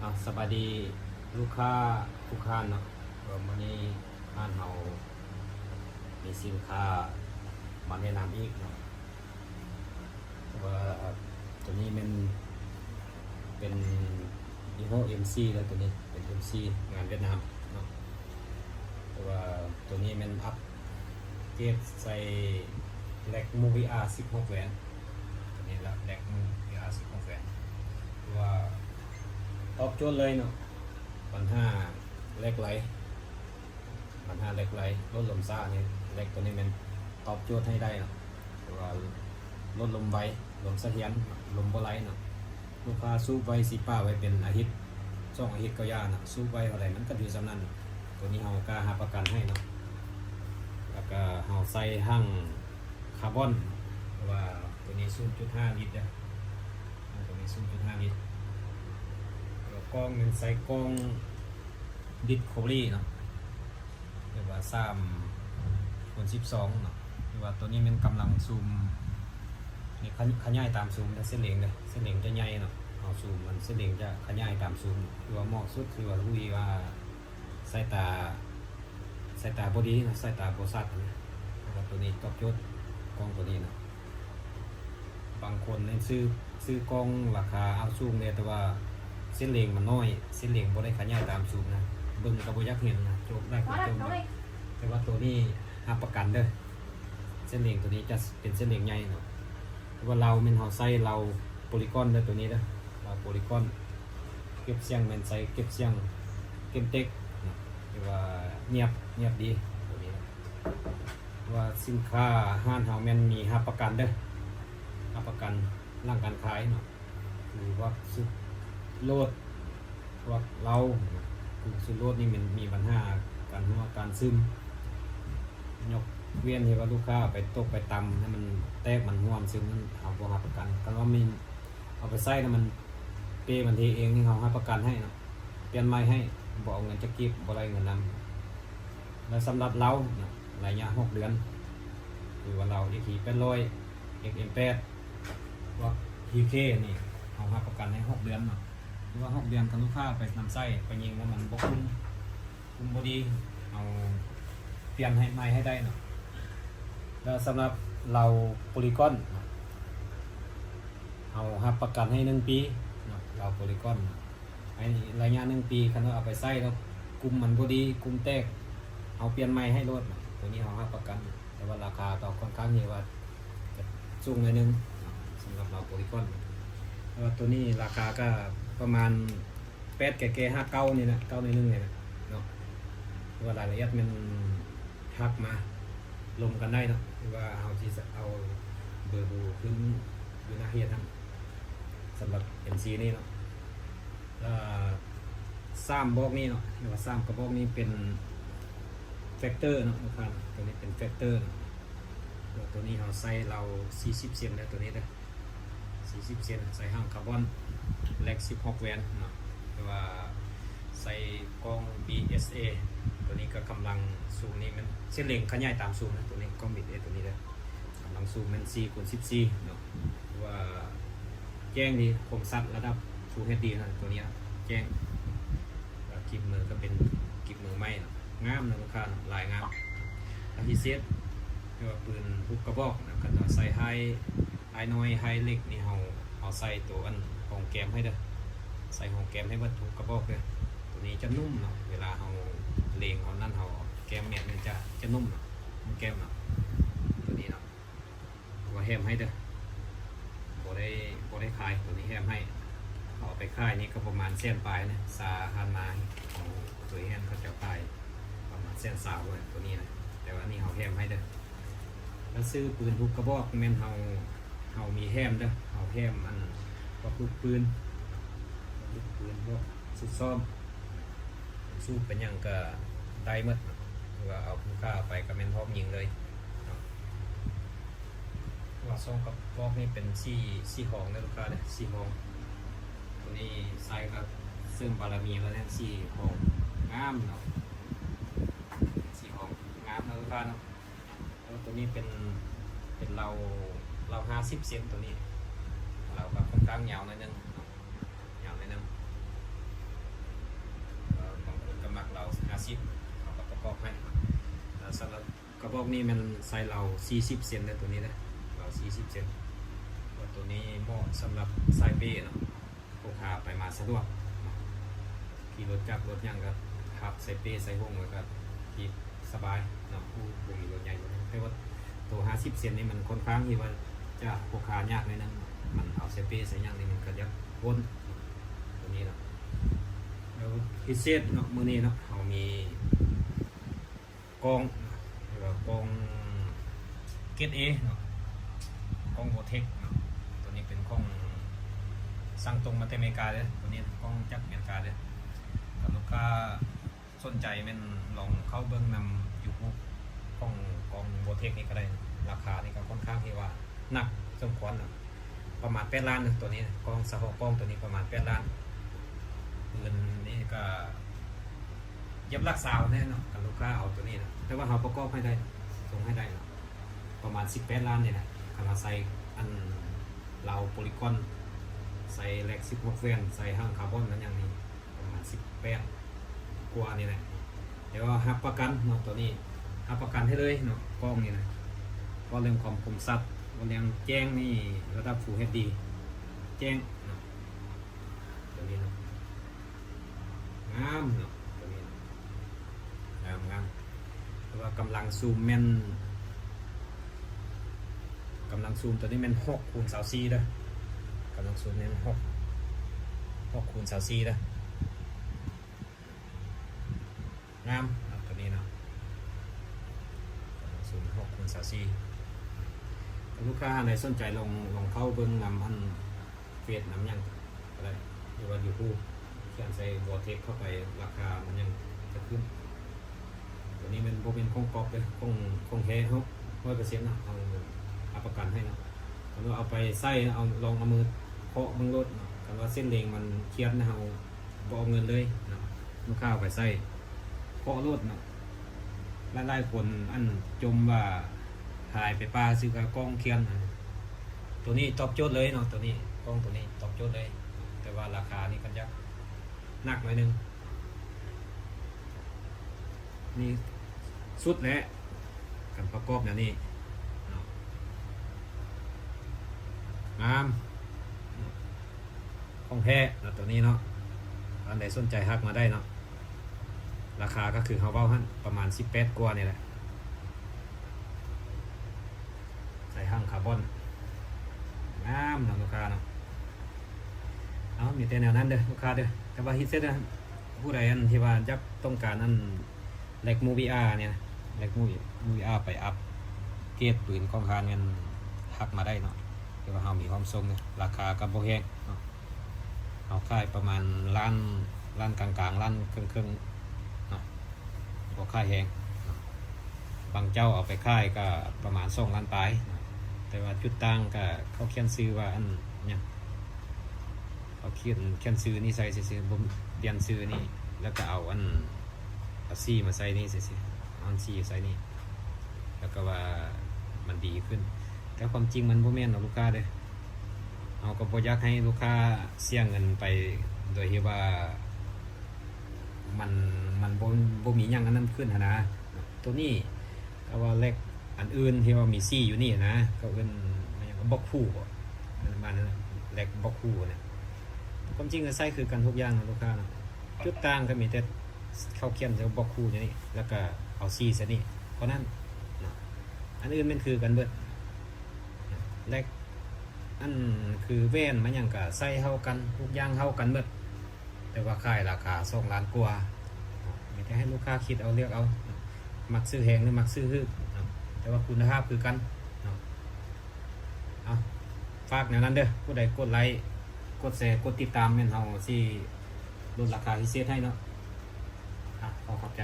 ອ່າ ສະບາຍດີລູກຄ້າທຸກທ່ານເນາະ, ກໍມື້ນີ້ຮ້ານເຮົາມີສິນຄ້າມາແນະນຳອີກເນາະ. ແຕ່ວ່າຕົວນີ້ແມ່ນເປັນຍີ່ຫໍ້ເອັມຊີ ແລ້ວ ຕົວນີ້ເປັນເອັມຊີງານຫວຽດນາມເນາະ. ແຕ່ວ່າຕົວນີ້ແມ່ນອັບ ເກດໃສ່ແລັກມູວີອາສິບຫົກແຫວນ ຕົວນີ້ລະ ແລັກມູວີອາສິບຫົກແຫວນ ຄືວ່າຕອບໂຈດເລີຍເນາະ. ບັນຫາແລັກໄຫຼ ບັນຫາແລັກໄຫຼ ລົດລົມຊ້ານີ້ ແລັກຕົວນີ້ແມ່ນຕອບໂຈດໃຫ້ໄດ້ເນາະ, ຄືວ່າລົດລົມໄວ ລົມສະຖຽນ ລົມບໍ່ໄຫຼເນາະ. ລູກຄ້າສູບໄວ້ ຊິປະໄວ້ເປັນອາທິດສອງອາທິດກໍຢ່າເນາະ, ສູບໄວ້ເທົ່າໃດມັນກໍຢູ່ສ່ຳນັ້ນ. ຕົວນີ້ເຮົາກໍຮັບປະກັນໃຫ້ເນາະ, ແລ້ວກໍເຮົາໃສ່ຖັງຄາບອນ ເພາະວ່າຕົວນີ້ສູນຈຸດຫ້າລິດເດີ້, ຕົວນີ້ສູນຈຸດຫ້າລິດ. ແລ້ວກໍກ້ອງແມ່ນໃສ່ກ້ອງດິສຄັຟເວີຣີເນາະ ຫຼືວ່າສາມຄູນສິບສອງເນາະ, ຄືວ່າຕົວນີ້ແມ່ນກຳລັງຊູມ ນີ້ຂະ ຂະຫຍາຍຕາມຊູມເດີ້ ເສັ້ນເລນເດີ້ ເສັ້ນເລນຈະໃຫຍ່ເນາະ. ເຮົາຊູມມັນ ເສັ້ນເລນຈະຂະຫຍາຍຕາມຊູມ ຄືວ່າເໝາະສຸດ ຄືວ່າຮູ້ດີວ່າສາຍຕາ ສາຍຕາບໍ່ດີເນາະ ສາຍຕາບໍ່ຊັດເນາະ. ເພາະວ່າຕົວນີ້ຕອບໂຈດ ກ້ອງຕົວນີ້ເນາະ. ບາງຄົນນີ້ຊື້ ຊື້ກ້ອງລາຄາ ເອົາ ສູງແດ່ ແຕ່ວ່າເສັ້ນເລນມັນນ້ອຍ ເສັ້ນເລນບໍ່ໄດ້ຂະຫຍາຍຕາມຊູມນະ ເບິ່ງກໍບໍ່ຢາກເຫັນນະ ໂຈກໄດ້ກໍໂຈກໄດ້. ແຕ່ວ່າຕົວນີ້ຮັບປະກັນເດີ້ ເສັ້ນເລນຕົວນີ້ຈະເປັນເສັ້ນເລນໃຫຍ່ເນາະ. ແຕ່ວ່າລາວແມ່ນເຮົາໃຊ້ລາວໂປລີກອນເດີ້ ຕົວນີ້ເດີ້ ລາວໂປລີກອນ. ເກັບສຽງແມ່ນໃຊ້ເກັບສຽງເກັມເຕັກເນາະ ຖືວ່າງຽບ ງຽບດີຕົວນີ້ເນາະ. ວ່າສິນຄ້າຮ້ານເຮົາແມ່ນມີຮັບປະກັນເດີ້ ຮັບປະກັນຫຼັງການຂາຍເນາະ. ຄືວ່າຊຸດໂຫຼດ ພວກເລົາ ຄືຊຸດໂຫຼດນີ້ມັນມີບັນຫາການຮົ່ວການຊຶມ, ຍົກເວັ້ນທີ່ວ່າລູກຄ້າໄປຕົກໄປຕຳໃຫ້ມັນແຕກມັນຮົ່ວມັນຊຶມນັ້ນ ເຮົາບໍ່ຮັບປະກັນ. ຄັນວ່າມີ ເອົາໄປໃຊ້ແລ້ວມັນເປມັນເທເອງນີ້ ເຮົາຮັບປະກັນໃຫ້ເນາະ ປ່ຽນໃໝ່ໃຫ້ ບໍ່ເອົາເງິນຈັກກີບ ບໍ່ໄລ່ເງິນນຳ. ແລະສຳລັບເລົາເນາະ ໄລຍະຫົກເດືອນ ຄືວ່າເລົາ ເອັກທີແປດຮ້ອຍ ເອັກເອັມແປດ ພວກທີເຄນີ້ ເຮົາຮັບປະກັນໃຫ້ຫົກເດືອນເນາະ. ຄືວ່າຫົກເດືອນ ຄັນລູກຄ້າໄປນຳໃຊ້ ໄປຍິງແລ້ວມັນບໍ່ຄຸ້ມ ຄຸມບໍ່ດີ ເຮົາປ່ຽນໃຫ້ໃໝ່ໃຫ້ໄດ້ເນາະ. ແລ້ວສຳລັບເລົາໂປລີກອນເນາະ ເຮົາຮັບປະກັນໃຫ້ໜຶ່ງປີເນາະ ເລົາໂປລີກອນເນາະ ໃຫ້ໄລຍະໜຶ່ງປີ. ຄັນວ່າເອົາໄປໃຊ້ແລ້ວກຸ່ມມັນບໍ່ດີ ກຸ່ມແຕກ ເຮົາປ່ຽນໃໝ່ໃຫ້ໂລດເນາະ. ຕົວນີ້ເຮົາຮັບປະກັນ ແຕ່ວ່າລາຄາກໍຄ່ອນຂ້າງທີ່ວ່າຈະສູງໜ້ອຍໜຶ່ງເນາະ ສຳລັບເລົາໂປລີກອນ. ແຕ່ວ່າຕົວນີ້ລາຄາກໍປະມານ ແປດແກ່ໆ ຫ້າເກົ້ານີ້ນະ ເກົ້າໜ້ອຍໜຶ່ງນີ້ນະເນາະ. ຫຼືວ່າລາຍລະອຽດແມ່ນທັກມາລົມກັນໄດ້ເນາະ ຫຼືວ່າເຮົາຊິເອົາເບີໂທຂຶ້ນຢູ່ໜ້າເພຈຫັ້ນ ສຳລັບເອັມຊີນີ້ເນາະ. ເອີ ສາມບອກນີ້ເນາະ ຫຼືວ່າສາມກະບອກນີ້ເປັນແຟັກເຕີເນາະ ລູກຄ້າເນາະ ຕົວນີ້ເປັນແຟັກເຕີເນາະ. ແລ້ວຕົວນີ້ເຮົາໃສ່ເລົາສີ່ສິບເຊັນເດີ້ ຕົວນີ້ເດີ້ ສີ່ສິບເຊັນ ໃສ່ຫາງຄາບອນ ແລັກສິບຫົກແຫວນເນາະ ຫຼືວ່າໃສ່ກ້ອງບີເອສເອ. ຕົວນີ້ກໍກຳລັງຊູມນີ້ແມ່ນເສັ້ນເລນຂະຫຍາຍຕາມຊູມນະ ຕົວນີ້ກ້ອງບີເອສເອຕົວນີ້ເດີ້ ກຳລັງຊູມແມ່ນສີ່ຄູນສິບສີ່ເນາະ ຖືວ່າແຈ້ງດີ ຄົມຊັດລະດັບຟູເອັດດີນະ ຕົວນີ້ນະ ແຈ້ງ. ແລ້ວກິບມືກໍເປັນກິບມືໃໝ່ເນາະ ງາມນະ ລູກຄ້າເນາະ ລາຍງາມ. ອັນພິເສດ ຄືວ່າປືນທຸກກະບອກນະ ຄັນວ່າໃສ່ໄຮ ອ້າຍນ້ອຍໄຮເລັກນີ້ ເຮົາ ເຮົາໃສ່ໂຕອັນຮອງແກມໃຫ້ເດີ້ ໃສ່ຮອງແກມໃຫ້ເບິດທຸກກະບອກເດີ້. ໂຕນີ້ຈະນຸ້ມເນາະ ເວລາເຮົາເລັງເຮົານັ້ນ ເຮົາແກມແມັດນີ້ຈະ ຈະນຸ້ມເນາະ ແກມເນາະ ໂຕນີ້ເນາະ ວ່າແຮມໃຫ້ເດີ້ ບໍ່ໄດ້ ບໍ່ໄດ້ຂາຍ ໂຕນີ້ແຮມໃຫ້. ເຮົາເອົາໄປຂາຍນີ້ກໍປະມານແສນປາຍນະ ສາຮ້ານມາຂອງໂຕແຮມເຂົາເຈົ້າຂາຍປະມານແສນຊາວ ໂຕນີ້ນະ ແຕ່ວ່ານີ້ເຮົາແຮມໃຫ້ເດີ້. ແລ້ວຊື້ປືນທຸກກະບອກແມ່ນເຮົາ ເຮົາມີແຮມເດີ້ ເຮົາແຮມອັນ ພວກລູກປືນ ພວກລູກປືນ ພວກຊຸດຊ້ອມ ເປັນສູບເປັນຫຍັງກະໄດ້ໝົດເນາະ ຫຼືວ່າເອົາຜູ້ຄ້າໄປກະແມ່ນພ້ອມຍິງເລີຍເນາະ. ວ່າສອງກະບອກນີ້ເປັນສີ ສີທອງເດີ້ລູກຄ້າເດີ້ ສີທອງ. ໂຕນີ້ໃສ່ກະເສີມບາລະມີແລ້ວແນ່ ສີທອງງາມເນາະ ສີທອງງາມເນາະລູກຄ້າເນາະ. ແລ້ວໂຕນີ້ເປັນ ເປັນເລົາ ເລົາຫ້າສິບເຊັນ ໂຕນີ້ ເລົາກໍຄ່ອນຂ້າງຍາວໜ້ອຍໜຶ່ງເນາະ ຍາວໜ້ອຍໜຶ່ງ. ບອກນີ້ແມ່ນໃສ່ເລົາສີ່ສິບເຊັນເດີ ໂຕນີ້ເດີ ເລົາສີ່ສິບເຊັນ. ໂຕນີ້ເໝາະສຳລັບສາຍເປເນາະ ພວກເຮົາໄປມາສະດວກເນາະ ຂີ່ລົດຈັກລົດຫຍັງກໍຮັບໃສ່ເປໃສ່ຫົງ ແລ້ວກໍຂີ່ສະບາຍເນາະ ຜູ້ບໍ່ມີລົດໃຫຍ່. ແຕ່ວ່າໂຕຫ້າສິບເຊັນນີ້ມັນຄ່ອນຂ້າງທີ່ວ່າຈະພົກພາຍາກໜ້ອຍໜຶ່ງເນາະ ມັນເອົາໃສ່ເປໃສ່ຫຍັງນີ້ມັນກໍຈະພົ້ນເນາະ ໂຕນີ້ເນາະ. ແລ້ວພິເສດເນາະ ມື້ນີ້ເນາະ ເຮົາມີ ກ້ອງ ເອີ້ນວ່າກ້ອງເກຣດເອເນາະ ກ້ອງໂບເທັກເນາະ. ໂຕນີ້ເປັນກ້ອງສັ່ງຕົງມາແຕ່ອາເມລິກາເດີ ໂຕນີ້ກ້ອງຈາກອາເມລິກາເດີ. ຖ້າລູກຄ້າສົນໃຈແມ່ນລອງເຂົ້າເບິ່ງນຳຢູທູບຂອງກ້ອງໂບເທັກນີ້ກໍໄດ້. ລາຄານີ້ກໍຄ່ອນຂ້າງທີ່ວ່າໜັກສົມຄວນນະ ປະມານແປດລ້ານນະ ໂຕນີ້ກ້ອງສະເພາະກ້ອງໂຕນີ້ປະມານແປດລ້ານ. ເງິນນີ້ກໍ ຢຽບຫຼັກຊາວແນ່ເນາະ ຄັນລູກຄ້າເອົາໂຕນີ້ນະ. ແຕ່ວ່າເຮົາປະກອບໃຫ້ໄດ້ ສົ່ງໃຫ້ໄດ້ເນາະ ປະມານສິບແປດລ້ານນີ້ແຫຼະ. ຄັນວ່າໃສ່ອັນເລົາໂປລີກອນ ໃສ່ແລັກສິບຫົກແຫວນ ໃສ່ຫາງຄາບອນ ມັນຫຍັງນີ້ ປະມານສິບແປດກວ່ານີ້ແຫຼະ. ແຕ່ວ່າຮັບປະກັນເນາະ ໂຕນີ້ຮັບປະກັນໃຫ້ເລີຍເນາະ ກ້ອງນີ້ນະ. ເວົ້າເລື່ອງຄວາມຄົມຊັດ ເວົ້າເລື່ອງແຈ້ງນີ້ລະດັບຟູເອັດດີ ແຈ້ງເນາະ ໂຕນີ້ເນາະ. ງາມເນາະ ໂຕນີ້ເນາະ ງາມໆ. ແຕ່ວ່າກຳລັງຊູມແມ່ນ ກຳລັງຊູມໂຕນີ້ແມ່ນຫົກຄູນຊາວສີ່ເດີ ກຳລັງຊູມແມ່ນຫົກ ຫົກຄູນຊາວສີ່ເດີ. ງາມເນາະ ໂຕນີ້ເນາະ ກຳລັງຊູມຫົກຄູນຊາວສີ່. ຖ້າລູກຄ້າທ່ານໃດສົນໃຈ ລອງ ລອງເຂົ້າເບິ່ງນຳອັນ ເຟສນຳຫຍັງກໍໄດ້ ຫຼືວ່າຢູທູບ ຂຽນໃສ່ໂບເທັກເຂົ້າໄປ ລາຄາມັນຫຍັງຈະຂຶ້ນ. ໂຕນີ້ແມ່ນບໍ່ແມ່ນຂອງກອບເດີ ຂອງ ຂອງແທ້ເຮົາຮ້ອຍເປີເຊັນເນາະ ເຮົາຮັບປະກັນໃຫ້ເນາະ. ຄັນວ່າເອົາໄປໃຊ້ ເອົາ ລອງເອົາມືເຄາະເບິ່ງໂລດເນາະ ຄັນວ່າເສັ້ນເລັງມັນຄຽນ ເຮົາບໍ່ເອົາເງິນເລີຍເນາະ ລູກຄ້າເອົາໄປໃຊ້ ເຄາະໂລດເນາະ. ຫຼາຍໆຄົນອັນຈົ່ມວ່າຖ່າຍໄປປ່າຊື່ກໍກ້ອງຄຽນ. ໂຕນີ້ຕອບໂຈດເລີຍເນາະ ໂຕນີ້ ກ້ອງໂຕນີ້ຕອບໂຈດເລີຍ. ແຕ່ວ່າລາຄານີ້ກໍຈະໜັກໜ້ອຍໜຶ່ງ. ນີ້ສຸດແລ້ວ ການປະກອບແນວນີ້ເນາະ ງາມ ຂອງແທ້ເນາະ ໂຕນີ້ເນາະ. ທ່ານໃດສົນໃຈທັກມາໄດ້ເນາະ. ລາຄາກໍຄືເຮົາເວົ້າຫັ້ນ ປະມານສິບແປດກວ່ານີ້ແຫຼະ. ໃສ່ຫາງຄາບອນ ງາມເນາະລູກຄ້າເນາະ. ເອົາ ມີແຕ່ແນວນັ້ນເດີລູກຄ້າເດີ. ແຕ່ວ່າຮີດເຊັດເດີ ຜູ້ໃດອັນທີ່ວ່າຢາກຕ້ອງການອັນ ແລັກມູວີອານີ້ນະ ແລັກມູວີ ມູວີອາ ໄປອັບເກຣດປືນຂອງທ່ານແມ່ນທັກມາໄດ້ເນາະ. ແຕ່ວ່າເຮົາມີພ້ອມສົ່ງເດີ ລາຄາກໍບໍ່ແພງເນາະ. ເຮົາຂາຍປະມານລ້ານ ລ້ານກາງໆ ລ້ານເຄິ່ງໆ ເນາະ ບໍ່ຂາຍແຮງເນາະ. ບາງເຈົ້າເອົາໄປຂາຍກໍປະມານສອງລ້ານປາຍເນາະ. ແຕ່ວ່າຈຸດຕ່າງກໍເຂົາຂຽນຊື່ວ່າອັນຫຍັງ ເຂົາຂຽນ ຂຽນຊື່ນີ້ໃສ່ຊື່ໆ ບໍ່ປ່ຽນຊື່ນີ້ ແລ້ວກໍເອົາອັນ ເອົາສີມາໃສ່ນີ້ຊື່ໆ ເອົາອັນສີໃສ່ນີ້ ແລ້ວກໍວ່າມັນດີຂຶ້ນ. ແຕ່ຄວາມຈິງມັນບໍ່ແມ່ນເນາະລູກຄ້າເດີ. ເຮົາກໍບໍ່ຢາກໃຫ້ລູກຄ້າເສຍເງິນໄປໂດຍທີ່ວ່າມັນ ມັນບໍ່ ບໍ່ມີຫຍັງອັນນັ້ນຂຶ້ນຫັ້ນນະ. ໂຕນີ້ກໍວ່າແລັກອັນອື່ນທີ່ວ່າມີສີຢູ່ນີ້ນະ ເຂົາເອີ້ນວ່າຫຍັງ ບລັອກພູບໍ ປະມານນັ້ນນະ ແລັກບລັອກພູນະ. ຄວາມຈິງກໍໃຊ້ຄືກັນທຸກຢ່າງນະລູກຄ້າເນາະ. ຈຸດຕ່າງກໍມີແຕ່ເຂົາຂຽນວ່າບລັອກຄູຢູ່ນີ້ ແລ້ວກໍເອົາສີໃສ່ນີ້ເທົ່ານັ້ນເນາະ. ອັນອື່ນແມ່ນຄືກັນເບິດ. ແລັກ ອັນຄືແຫວນມາຫຍັງກໍໃສ່ເທົ່າກັນ ທຸກຢ່າງເທົ່າກັນເບິດ. ແຕ່ວ່າຂາຍລາຄາສອງລ້ານກວ່າເນາະ. ມີແຕ່ໃຫ້ລູກຄ້າຄິດເອົາເລືອກເອົາເນາະ ມັກຊື້ແພງ ຫຼື ມັກຊື້ຖືກເນາະ. ແຕ່ວ່າຄຸນນະພາບຄືກັນເນາະ. ເອົາ ຝາກແນວນັ້ນເດີ. ຜູ້ໃດກົດໄລ້ ກົດແຊ ກົດຕິດຕາມ ແມ່ນເຮົາຊິລົດລາຄາພິເສດໃຫ້ເນາະ. ອ່ະ ຂໍຂອບໃຈ.